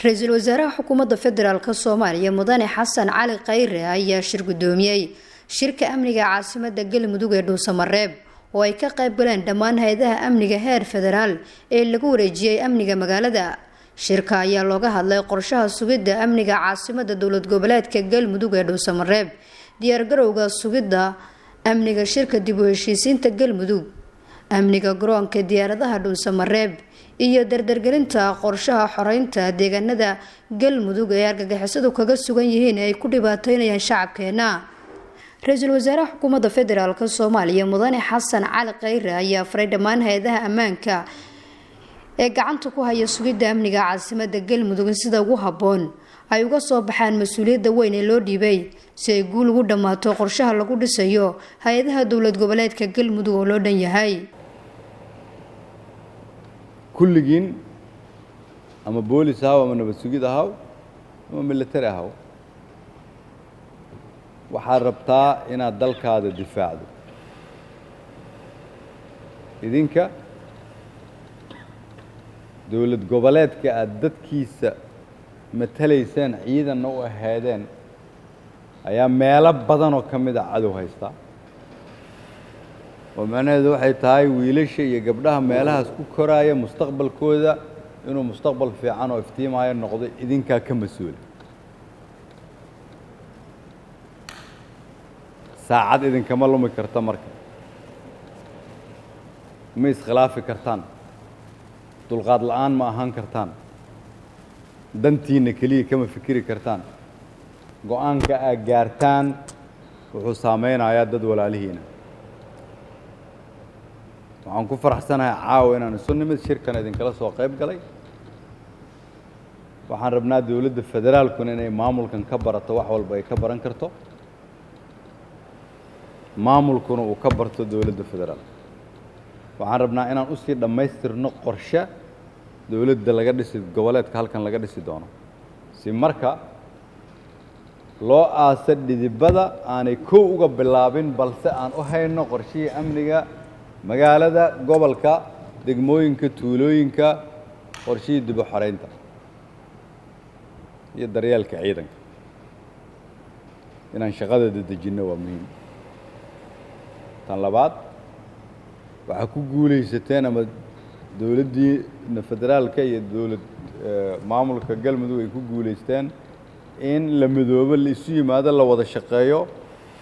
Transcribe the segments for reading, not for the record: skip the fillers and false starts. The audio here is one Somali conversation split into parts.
Ra-iisul wasaaraha xukuumadda federaalk Soomaaliya, Mudane Xasan Cali Khayre, ayaa shir guddoomiyey shirka amniga caasimada Galmudug ee Dhuusamareeb, oo ay ka qayb galeen dhammaan hay-adaha amniga heer federaal ee lagu wareejiyey amniga magaalada. Shirka ayaa looga hadlay qorshaha sugidda amniga caasimada dowlad goboleedka Galmudug ee Dhuusamareeb, diyaargarowga sugidda amniga shirka dib u heshiisiinta Galmudug, amniga garoonka diyaaradaha Dhuusamareeb iyo dardargelinta qorshaha xoreynta deegaanada Galmudug ee argagixisadu kaga sugan yihiin ee ay ku dhibaateynayaan shacabkeena. Ra-iisul wasaaraha xukuumadda federaalk Soomaaliya, Mudane Xasan Cali Khayre, ayaa faray dhammaan hay-adaha ammaanka ee gacanta ku haya sugidda amniga caasimada Galmudug in sida ugu habboon ay uga soo baxaan mas-uuliyadda weyn ee loo dhiibay, si ay guul ugu dhammaato qorshaha lagu dhisayo hay-adaha dowlad goboleedka Galmudug oo loo dhan yahay. Kulligiin, ama boolis ahaw, ama nabad sugid ahaw, ama military ahaw, waxaad rabtaa inaad dalkaada difaacdo. Idinka dowlad goboleedka aada dadkiisa matalayseen, ciidanna u ahaydeen, ayaa meelo badan oo ka mid a cadow haystaa, oo macnaheedu waxay tahay wiilasha iyo gabdhaha meelahaas ku koraaya mustaqbalkooda inuu mustaqbal fiican oo iftiimaayo noqdo idinkaa ka mas-uula. Saacad idinkama lumi karta, marka ma iskhilaafi kartaan, dulqaad la'aan ma ahaan kartaan, dantiinna keliya kama fikiri kartaan. Go-aanka aad gaartaan wuxuu saameynayaa dad walaalihiina. Waxaan ku faraxsanahay caawa inaan isu nimid, shirkan idinkala soo qayb galay. Waxaan rabnaa dowladda federaalkuna inay maamulkan ka barato wax walba ay ka baran karto, maamulkuna uu ka barto dowladda federaalka. Waxaan rabnaa inaan usii dhammaystirno qorshe dowladda laga dhisi goboleedka halkan laga dhisi doono, si marka loo aasa dhidibada aanay kow uga bilaabin, balse aan u hayno qorshihii amniga magaalada, gobolka, degmooyinka, tuulooyinka, qorshihii dib u xoreynta iyo daryeelka ciidanka. Inaan shaqada dedejinno waa muhiim. Tan labaad, waxaa ku guulaysateen ama dowladdiina federaalka iyo dowlad maamulka Galmudug ay ku guulaysteen in la midoobo, la isu yimaado, la wada shaqeeyo,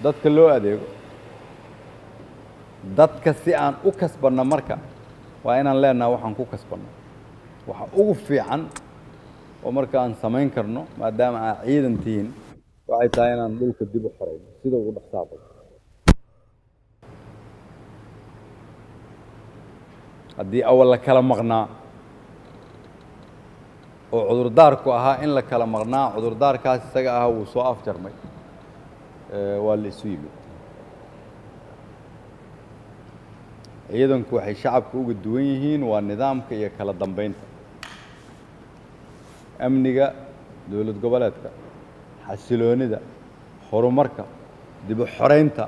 dadka loo adeego. Dadka si aan u kasbanno marka waa inaan leenaha waxaan ku kasbanno. Waxa ugu fiican oo marka aan samayn karno, maadaama aad ciidan tihiin, waxay tahay inaan dhulka dib u xoreyno sida ugu dhaqsaa badan. Haddii awal la kala maqnaa oo cudurdaarku ahaa in la kala maqnaa, cudurdaarkaas isaga ahaa wuu soo afjarmay, waa la isu yimid. Ciidanku waxay shacabka uga duwan yihiin waa nidaamka iyo kala dambeynta. Amniga dowlad goboleedka, xasiloonida, horumarka, dib u xoreynta,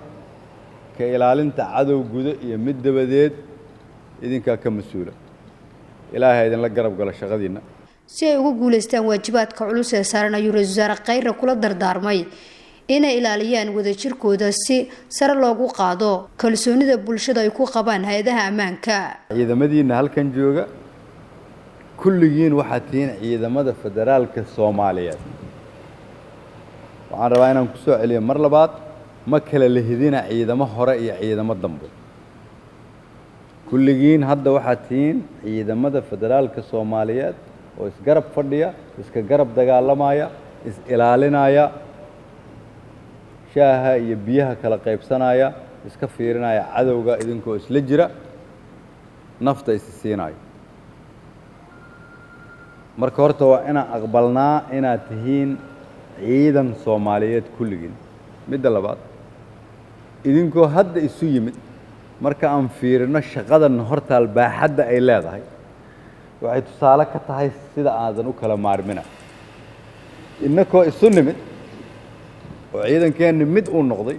ka ilaalinta cadow gudo iyo mid dabadeed idinkaa ka mas-uula. Ilaahay idinla garab galo shaqadiinna. Si ay ugu guuleystaan waajibaadka culus ee saaran, ayuu ra-iisul wasaare Khayre kula dardaarmay inay ilaaliyaan wadajirkooda, si sare loogu qaado kalsoonida bulshada ay ku qabaan hay-adaha ammaanka. Ciidamadiinna halkan jooga kulligiin waxaad tihiin ciidamada federaalka Soomaaliyeed. Waxaan rabaa inaan ku soo celiyo mar labaad: ma kala lehidina ciidamo hore iyo ciidamo dambe. Kulligiin hadda waxaad tihiin ciidamada federaalka Soomaaliyeed oo isgarab fadhiya, iska garab dagaalamaya, is ilaalinaya, shaaha iyo biyaha kala qaybsanaya, iska fiirinaya cadowga, idinkoo isla jira nafta isi siinayo. Marka horta waa inaan aqbalnaa inaad tihiin ciidan Soomaaliyeed kulligiin. Midda labaad, idinkoo hadda isu yimid, marka aan fiirino shaqadan hortaal baaxadda ay leedahay, waxay tusaale ka tahay sida aadan u kala maarmina. Innakoo isu nimid oo ciidankeenni mid uu noqday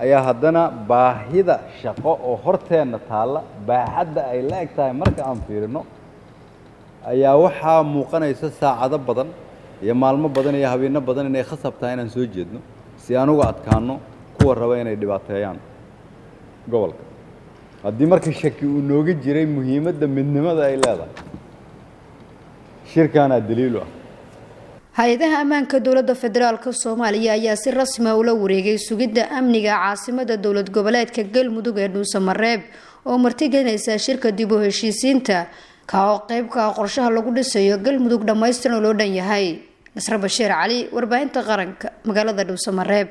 ayaa haddana baahida shaqo oo horteenna taalla baaxadda ay la eg tahay marka aan fiirino. Ayaa waxaa muuqanaysa saacado badan iyo maalmo badan iyo habeeno badan inay khasab tahay inaan soo jeedno si aan uga adkaano kuwa raba inay dhibaateeyaan gobolka. Haddii marka shaki uu nooga jiray muhiimadda midnimada ay leedahay, shirkaanaa daliilu ah. Hay-adaha ammaanka dowladda federaalka Soomaaliya ayaa si rasmi ah ula wareegay sugidda amniga caasimada dowlad goboleedka Galmudug ee Dhuusamareeb oo martigelinaysa shirka dib u heshiisiinta, ka oo qeyb ka ah qorshaha lagu dhisayo Galmudug dhammaystiran oo loo dhan yahay. Nasre Bashiir Cali, warbaahinta qaranka, magaalada Dhuusamareeb.